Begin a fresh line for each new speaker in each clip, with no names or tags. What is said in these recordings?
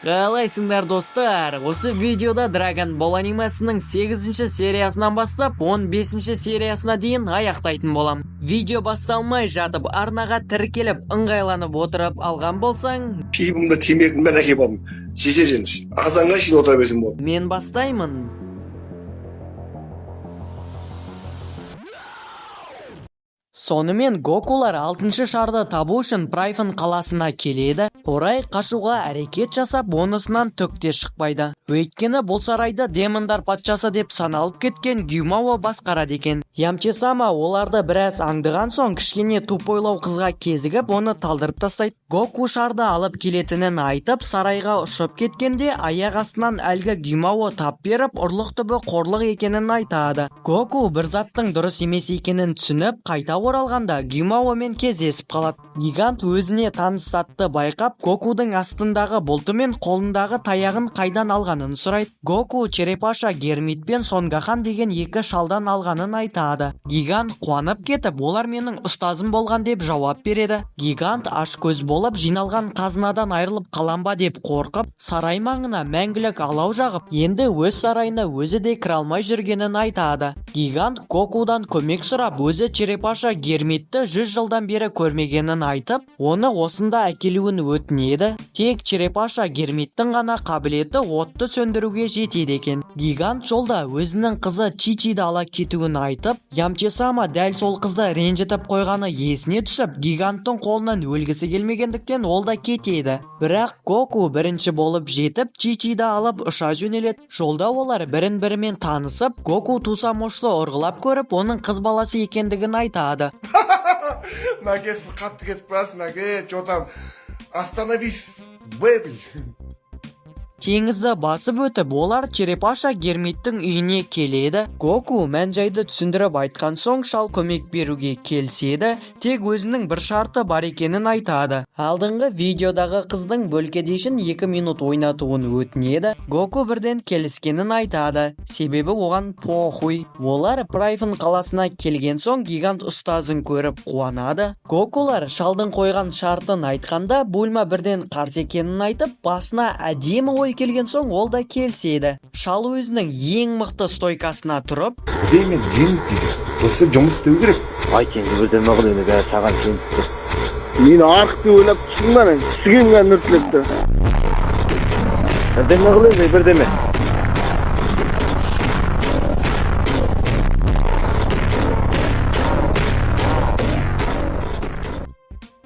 Қалайсыңдар, достар? Осы видеода Dragon Ball анимасының 8 сериясынан бастап 15 сериясына дейін аяқтайтын болам. Видео басталмай жатып, арнаға тіркеліп, ыңғайланып отырып алған болсаң,
Пивымды, темекімді бәрін әкеліп алдым. Жетер енді. Азанға шейін отыра берсем болады.
Мен бастаймын. Сонымен Гокулар алтыншы шарды табу үшін Прайфен қаласына келеді. Орай қашуға әрекет жасап, онысынан түк те шықпайды. Өйткені бұл сарайды демондар патшасы деп саналып кеткен Гюмао басқарады екен. Ямчесама оларды біраз аңдыған соң кішкене тупойлау қызға кезігіп, оны талдырып тастайды. Гоку шарды алып келетінін айтып, сарайға ұшып кеткенде аяқ астынан әлгі Гюмао тап беріп, ұрлық түбі қорлық екенін айтады. Гоку бір заттың дұрыс емес екенін түсініп, қайта оралғанда Гюмаомен кездесіп қалады. Гигант өзіне таныс затты байқап, Гокудың астындағы бұлты мен қолындағы таяғын қайдан алғанын сұрайды. Гоку Черепаша Гермит пен Сонгахан деген екі шалдан алғанын айтады. Гигант қуанып кетіп, олар менің ұстазым болған деп жауап береді. Гигант ашкөз болып, жиналған қазынадан айырылып қалам ба деп қорқып, сарай маңына мәңгілік алау жағып, енді өз сарайына өзі де кіре алмай жүргенін айтады. Гигант Гокудан көмек сұрап, өзі Черепаша Гермитті 100 жылдан бері көрмегенін айтып, оны осында әкелуін өтінеді. Тек Черепаша Гермиттің ғана қабілеті отты сөндіруге жетеді екен. Гигант жолда өзінің қызы Чичиді ала кетуін айтып, Ямчесама дәл сол қызды ренжітіп қойғаны есіне түсіп, гиганттың қолынан өлгісі келмегендіктен ол да кетеді. Бірақ Гоку бірінші болып жетіп, Чичиді алып ұша жөнеледі. Жолда олар бірін-бірімен танысып, Гоку Тусамошты ұрғылап көріп, оның қыз баласы екендігін айтады.
Мәке, сіз қатты кетіп барасыз, Мәке, че там, остановись, бэби.
Теңізді басып өтіп, олар Черепаша Гермиттің үйіне келеді. Гоку мән-жайды түсіндіріп айтқан соң шал көмек беруге келіседі, тек өзінің бір шарты бар екенін айтады. Алдыңғы видеодағы қыздың бөлкедешін 2 минут ойнатуын өтінеді. Гоку бірден келіскенін айтады, себебі оған похуй. Олар Прайфен қаласына келген соң гигант ұстазын көріп қуанады. Гокулар шалдың қойған шартын айтқанда Бульма бірден қарсы екенін айтып, басына әдемі ой келген соң ол да келіседі. Шал өзінің ең мықты стойкасына тұрып,
Время деньги дейді. Осы жұмыс істеу керек.
Ай, сен бірдеме қыл енді, бәрі саған сеніп тұр.
Мен арық деп ойлап түстім ба, мен түскен нұртілепті.
Бірдеме қыл енді, бірдеме.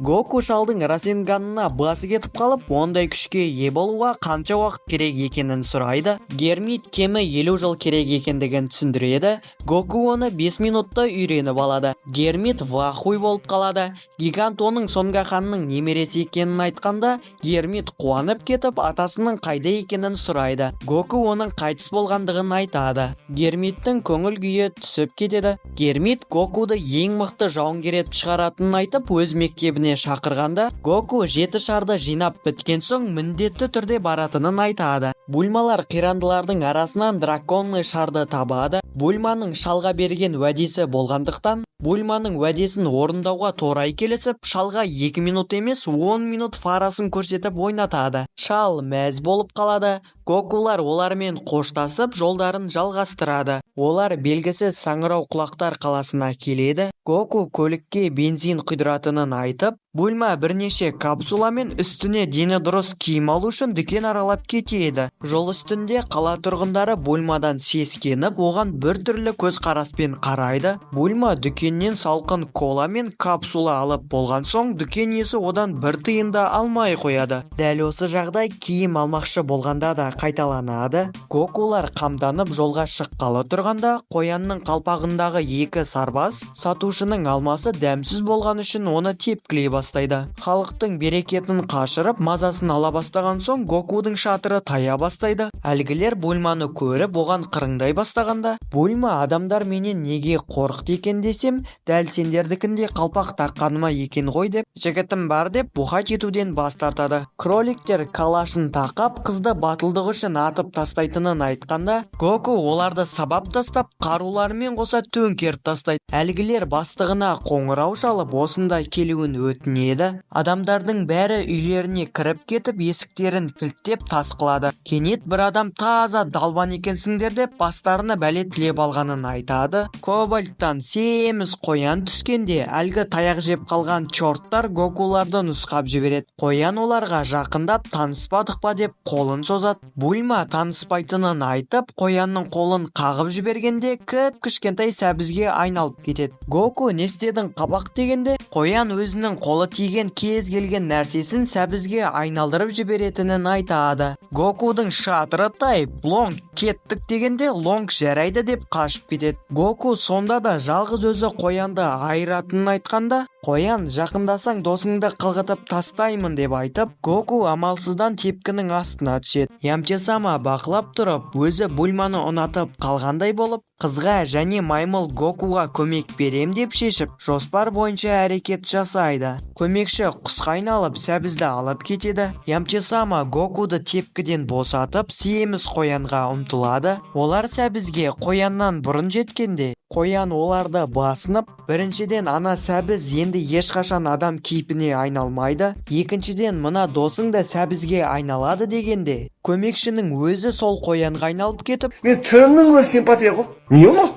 Гоку шалдың Расенганына басы кетіп қалып, ондай күшке ие болуға қанша уақыт керек екенін сұрайды. Гермит кемі 50 жыл керек екендігін түсіндіреді. Гоку оны 5 минутта үйреніп алады. Гермит вахуй болып қалады. Гигант оның Сонгаханның немересі екенін айтқанда, Гермит қуанып кетіп, атасының қайда екенін сұрайды. Гоку оның қайтыс болғандығын айтады. Гермиттің көңіл күйі түсіп кетеді. Гермит Гокуды ең мықты жауынгер етіп шығаратынын айтып, өз мектебіне шақырғанда, Гоку 7 шарды жинап біткен соң міндетті түрде баратынын айтады. Бульмалар қирандылардың арасынан драконный шарды табады. Бульманың шалға берген уәдесі болғандықтан, Бульманың уәдесін орындауға торай келісіп, шалға 2 минут емес 10 минут фарасын көрсетіп ойнатады. Шал мәз болып қалады. Гокулар олармен қоштасып, жолдарын жалғастырады. Олар белгісіз саңырау құлақтар қаласына келеді. Гоку көлікке бензин құйдыратынын айтып, Бульма бірнеше капсуламен үстіне дені дұрыс киім алу үшін дүкен аралап кетеді. Жол үстінде қала тұрғындары Бульмадан сескеніп, оған біртүрлі көзқараспен қарайды. Бульма дүкеннен салқын кола мен капсула алып болған соң, дүкен иесі одан бір тиын да алмай қояды. Дәл осы жағдай киім алмақшы болғанда да қайталанады. Гокулар қамданып жолға шыққалы тұрғанда, қоянның қалпағындағы екі сарбаз сатушының алмасы дәмсіз болған үшін оны тепкілей бастайды. Халықтың берекетін қашырып, мазасын ала бастаған соң Гокудың шатыры тая бастайды. бастайды. Әлгілер Бульманы көріп, оған қырыңдай бастағанда, Бульма адамдар менен неге қорықты екен десем, дәл сендердікіндей қалпақ таққаныма екен ғой деп, жігітім бар деп бухать етуден бас тартады. Кроликтер калашын тақап, қызды батылдығы үшін атып тастайтынын айтқанда, Гоку оларды сабап тастап, қаруларымен қоса төңкеріп тастайды. Әлгілер бастығына қоңырау шалып, осында келуін өтінеді. Адамдардың бәрі үйлеріне кіріп кетіп, есіктерін кілттеп тас қылады. Кенет бір адам таза далбан екенсіңдер деп бастарына бәле тілеп алғанын айтады. Кобальттан семіз қоян түскенде, әлгі таяқ жеп қалған чорттар Гокуларды нұсқап жібереді. Қоян оларға жақындап, таныспадық па деп қолын созады. Бульма таныспайтынын айтып, қоянның қолын қағып жібергенде кіп-кішкентай сәбізге айналып кетеді. Гоку не істедің, қабақ дегенде, қоян өзінің қолы тиген кез келген нәрсесін сәбізге айналдырып жіберетінін айтады. Гокудың шатыры тайып, Лонг кеттік дегенде, Лонг жарайды деп қашып кетеді. Гоку сонда да жалғыз өзі қоянды айыратынын айтқанда, қоян жақындасаң досыңды қылғытып тастаймын деп айтып, Гоку амалсыздан тепкінің астына түседі. Ямча-сама бақылап тұрып, өзі Бульманы ұнатып қалғандай болып, қызға және маймыл Гокуға көмек берем деп шешіп, жоспар бойынша әрекет жасайды. Көмекші құсқа айналып, сәбізді алып кетеді. Ямча-сама Гокуды тепкіден босатып, семіз қоянға ұмтылады. Олар сәбізге қояннан бұрын жеткенде, қоян оларды басынып, біріншіден, ана сәбіз енді ешқашан адам кейпіне айналмайды, екіншіден, мына досың да сәбізге айналады дегенде, көмекшінің өзі сол қоянға айналып кетіп,
Мен түрімнің өзі симпатия ғой. Не болмады?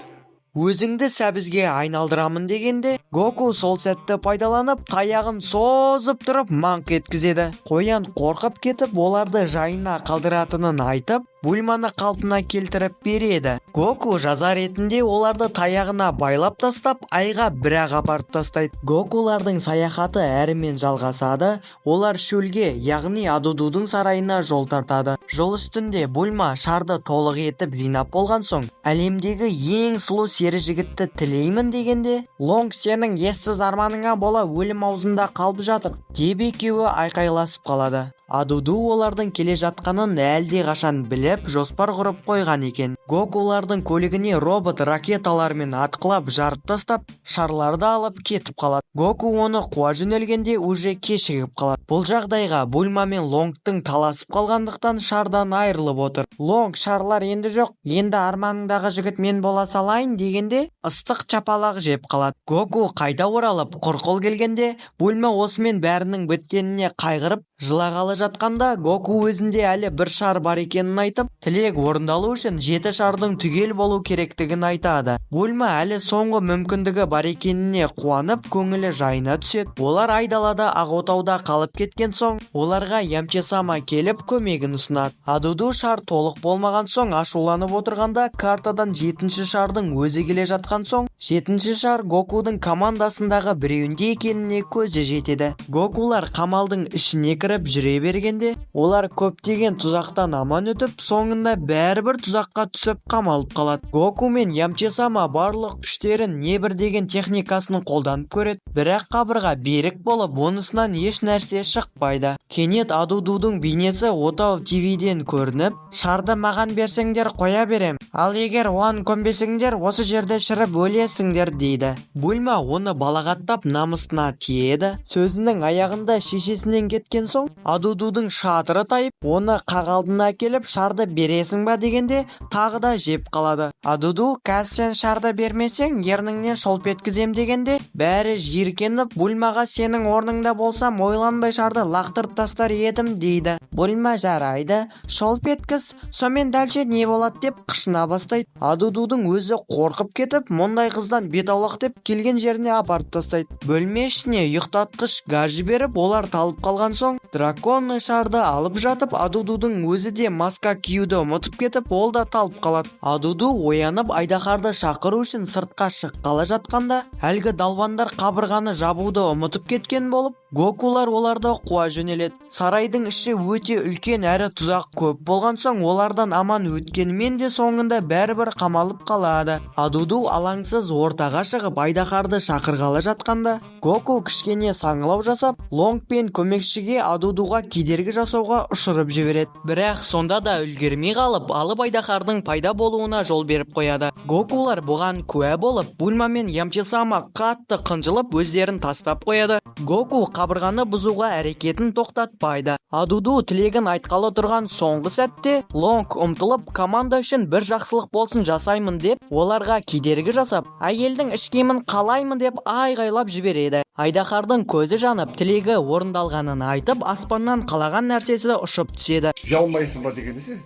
Өзіңді сәбізге айналдырамын дегенде, Гоку сол сәтті пайдаланып, таяғын созып тұрып маңқ еткізеді. Қоян қорқып кетіп, оларды жайына қалдыратынын айтып, Бульманы қалпына келтіріп береді. Гоку жаза ретінде оларды таяғына байлап тастап, айға бірақ апарып тастайды. Гокулардың саяхаты әрімен жалғасады. Олар шөлге, яғни Адудудың сарайына жол тартады. Жол үстінде Бульма шарды толық етіп жинап болған соң, әлемдегі ең сұлу сері жігітті тілеймін дегенде, Лонг сенің ессіз арманыңа бола өлім аузында қалып жатыр деп екеуі айқайласып қалады. Адуду олардың келе жатқанын әлде қашан біліп, жоспар құрып қойған екен. Гокулардың көлігіне робот ракеталармен атқылап жарып тастап, шарларды алып кетіп қалады. Гоку оны қуа жөнелгенде уже кешігіп қалады. Бұл жағдайға Бульма мен Лонгтың таласып қалғандықтан шардан айырылып отыр. Лонг шарлар енді жоқ, енді арманыңдағы жігіт мен бола салайын дегенде, ыстық чапалақ жеп қалады. Гоку қайта оралып, құрқыл келгенде, Бульма осымен бәрінің біткеніне қайғырып, жылағалы жатқанда, Гоку өзінде әлі бір шар бар екенін айтып, тілек орындалу үшін жеті шардың түгел болу керектігін айтады. Бульма әлі соңғы мүмкіндігі бар екеніне қуанып, көңілі жайына түседі. Олар айдалада ақ отауда қалып кеткен соң, оларға Ямчесама келіп көмегін ұсынады. Адуду шар толық болмаған соң ашуланып отырғанда, картадан жетінші шардың өзі келе жатқан соң, жетінші шар Гокудың командасындағы біреуінде екеніне көзі жетеді. Гокулар қамалдың ішіне кіріп жүре бергенде, олар көптеген тұзақтан аман өтіп, соңында бәрібір тұзаққа түсіп қамалып қалады. Гоку мен Ямчесама барлық күштерін, небір деген техникасын қолданып көреді, бірақ қабырға берік болып, онысынан еш нәрсе шықпайды. Кенет Адудудың бейнесі отау ТВ-ден көрініп, шарды маған берсеңдер қоя берем, ал егер оған көнбесеңдер, осы жерде шіріп өлесіңдер дейді. Бульма оны балағаттап, намысына тиеді. Сөзінің аяғында шешесінен кеткен соң, Адудудың шатыры тайып, оны қақ алдына әкеліп, шарды бересің ба дегенде, тағы да жеп қалады. Адуду қазір сен шарды бермесең, ерніңнен шолп еткізем дегенде, бәрі жиіркеніп, Бульмаға сенің орныңда болсам, ойланбай шарды лақтырып тастар едім дейді. Бульма жарайды, шолп еткіз, сонымен дальше не болады деп қышына бастайды. Адудудың өзі қорқып кетіп, мұндай қыздан бет аулақ деп келген жеріне апарып тастайды. Бөлме ішіне ұйықтатқыш газ жіберіп, олар талып қалған соң, драконный шарды алып жатып, Адудудың өзі де маска киюді ұмытып кетіп, ол да талып қалады. Адуду оянып, айдаһарды шақыру үшін сыртқа шыққалы жатқанда, әлгі далбандар қабырғаны жабуды ұмытып кеткен болып, Гокулар оларды қуа жөнеледі. Сарайдың іші өте үлкен әрі тұзақ көп болған соң, олардан аман өткенімен де соңында бәрібір қамалып қалады. Адуду алаңсыз ортаға шығып, айдаһарды шақырғалы жатқанда, Гоку кішкене саңылау жасап, Лонг пен көмекшіге Адудудың шарды беруін айтады. Адудуға кедергі жасауға ұшырып жібереді. Бірақ сонда да үлгермей қалып, алып айдаһардың пайда болуына жол беріп қояды. Гокулар бұған куә болып, Бульма мен Ямчисама қатты қынжылып, өздерін тастап қояды. Гоку қабырғаны бұзуға әрекетін тоқтатпайды. Адуду тілегін айтқалы тұрған соңғы сәтте Лонг ұмтылып, команда үшін бір жақсылық болсын жасаймын деп, оларға кедергі жасап, әйелдің іш киімін қалаймын деп айғайлап жібереді. Айдаһардың көзі жанып, тілегі орындалғанын айтып, аспаннан қалаған нәрсесі ұшып түседі.
Ұялмайсың ба деген десе,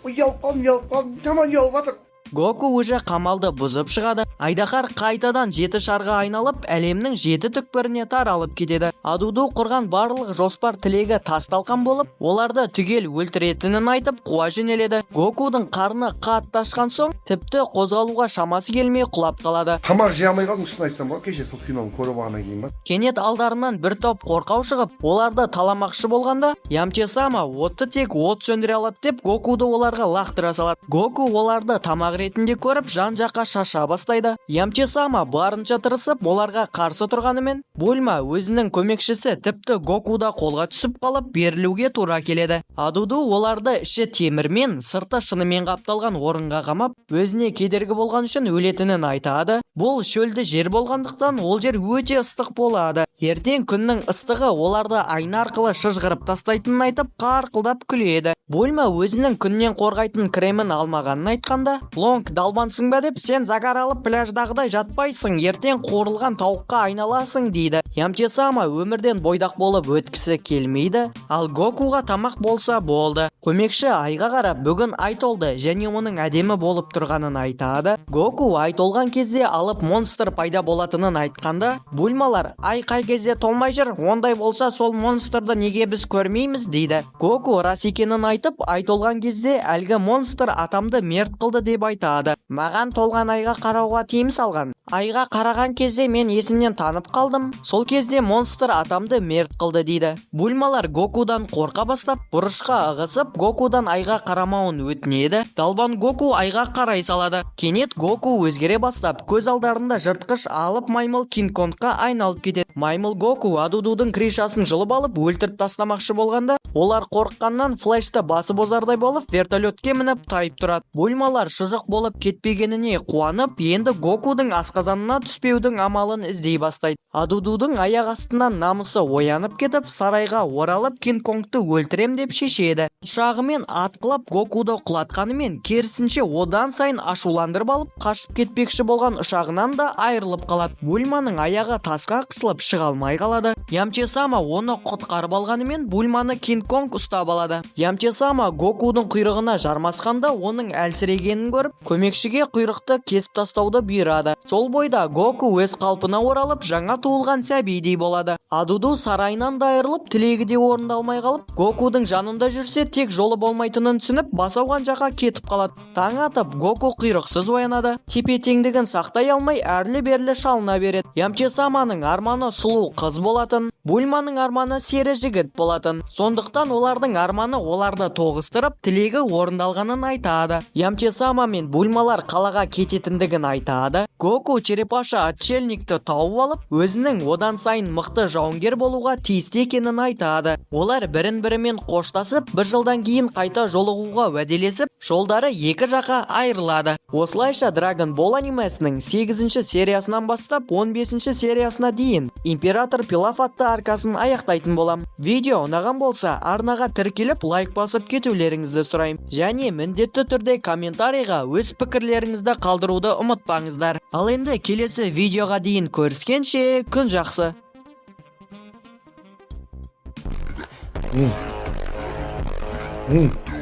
ұялып қалдым, ұялып қалдым, жаман ұялып жатыр.
Гоку уже қамалды бұзып шығады. Айдаһар қайтадан жеті шарға айналып, әлемнің жеті түкпіріне таралып кетеді. Адуду құрған барлық жоспар, тілегі тас талқан болып, оларды түгел өлтіретінін айтып, қуа жөнеледі. Гокудың қарны қатты ашқан соң, тіпті қозғалуға шамасы келмей құлап қалады.
Тамақ жей алмай қалдым, шын айтсам ғой, кеше сол киноны көріп алғаннан кейін ба.
Кенет алдарынан бір топ қорқау шығып, оларды таламақшы болғанда, Ямчесама отты тек от сөндіре алады деп, Гокуды оларға лақтыра салады. Гоку оларды тамақ ретінде көріп, жан жаққа шаша бастайды. Ямчесама барынша тырысып, оларға қарсы тұрғанымен, Бульма, өзінің көмекшісі, тіпті Гоку да қолға түсіп қалып, берілуге тура келеді. Адуду оларды іші темірмен, сырты шынымен қапталған орынға қамап, өзіне кедергі болған үшін өлетінін айтады. Бұл шөлді жер болғандықтан, ол жер өте ыстық болады. Ертең күннің ыстығы оларды айна арқылы шыжғырып тастайтынын айтып, қарқылдап күледі. Бульма өзінің күннен қорғайтын кремін алмағанын айтқанда, Лонг далбансың ба деп, сен загар алып пляждағыдай жатпайсың, ертең қуырылған тауыққа айналасың дейді. Ямчесама өмірден бойдақ болып өткісі келмейді, ал Гокуға тамақ болса болды. Көмекші айға қарап, бүгін ай толды және оның әдемі болып тұрғанын айтады. Гоку ай толған кезде алып монстр пайда болатынын айтқанда, Бульмалар ай қай кезде толмай жүр, ондай болса сол монстрды неге біз көрмейміз дейді. Гоку рас екенін айтып, ай толған кезде әлгі монстр атамды мерт қылды деп айтады. Маған толған айға қарауға тыйым салған. Айға қараған кезде мен есімнен танып қалдым. Сол кезде монстр атамды мерт қылды дейді. Бульмалар Гокудан қорқа бастап, бұрышқа ығысып, Гокудан айға қарамауын өтінеді. Далбан Гоку айға қарай салады. Кенет Гоку өзгере бастап, көз алдарында жыртқыш алып маймыл Кинг-Конгқа айналып кетеді. Маймыл Гоку Адудудың крышасын жұлып алып, өлтіріп тастамақшы болғанда, олар қорыққаннан Флешті басып озардай болып, вертолетке мініп тайып тұрады. Бульмалар шұжық болып кетпегеніне қуанып, енді Гокудың асқазанына түспеудің амалын іздей бастайды. Адудудың аяқ астынан намысы оянып кетіп, сарайға оралып, Кинг-Конгты өлтірем деп шешеді. Ұшағымен атқылап Гокуды құлатқанымен, керісінше одан сайын ашуландырып алып, қашып кетпекші болған ұшағынан да айырылып қалады. Бульманың аяғы тасқа қысылып, шыға алмай қалады. Ямчесама оны құтқарып алғанымен, Бульманы Кинг-Конг ұстап алады. Ямчесама Гокудың құйрығына жармасқанда, оның әлсірегенін көріп, көмекшіге құйрықты кесіп тастауды бұйырады. Сол бойда Гоку өз қалпына оралып, жаңа туылған сәбидей болады. Адуду сарайынан да айырылып, тілегі де орындалмай қалып, Гокудың жанында жүрсе тек жолы болмайтынын түсініп, бас ауған жаққа кетіп қалады. Таң атып, Гоку құйрықсыз оянады. Тепе теңдігін сақтай алмай, әрлі-берлі шалына береді. Ямчесаманың арманы сұлу қыз болатын, Бульманың арманы сері жігіт болатын. Сондықтан олардың арманы оларды тоғыстырып, тілегі орындалғанын айтады. Ямчесама мен Бульмалар қалаға кететіндігін айтады. Гоку черепаша отшельникті тауып алып, өзінің одан сайын мықты жауынгер болуға тиісті екенін айтады. Олар бірін бірімен қоштасып, бір жылдан кейін қайта жолығуға уәделесіп, жолдары екі жаққа айырылады. Осылайша Dragon Ball анимесінің 8 сериясынан бастап 15 сериясына дейін Император Пилаф атты аркасын аяқтайтын болам. Видео ұнаған болса, арнаға тіркеліп, лайк басып кетулеріңізді сұраймын. Және міндетті түрде комментарийға өз пікірлеріңізді қалдыруды ұмытпаңыздар. Ал енді келесі видеоға дейін көріскенше, күн жақсы.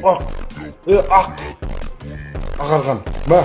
Ақ, е, ақ, ағарған ба.